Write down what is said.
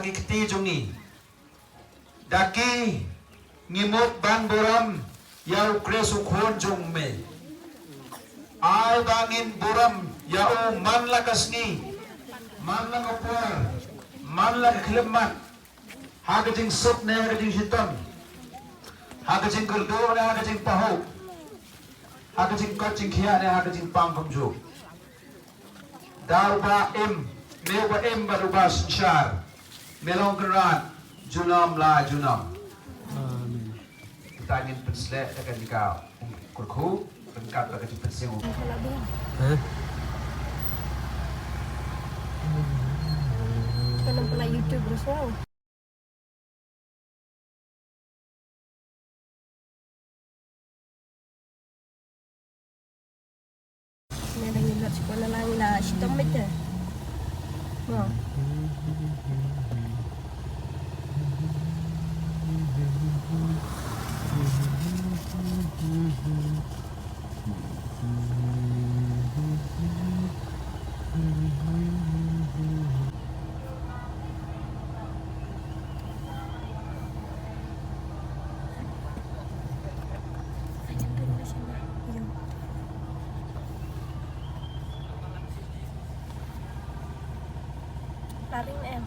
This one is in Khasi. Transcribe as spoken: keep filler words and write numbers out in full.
ki kti jong ngi. Da ki ngi mut ban burom ïa u Khrist u khun jong me. Ai ba ngin burom ïa u man la ka sngi, man la ka por, man la ka khyllipmat. Ha ka jingsuk ne ha ka jingshitom, ha ka jingkyrduh ne ha ka jingpahuh, ha ka jingkoit jingkhiah ne ha ka jingpang kumjuh. Da uba im, me uba im bad uba synshar, me long kynrad junom la junom. Amen. Kita ngin pynsleh da kane ka kyrkhu ryngkat bad ka jingpynsngew. Hah? Ka nam pynlait YouTube ruh shuwa. Ngi la ngi la shuwa la ngi la shitom beit te. Mo. Laring em.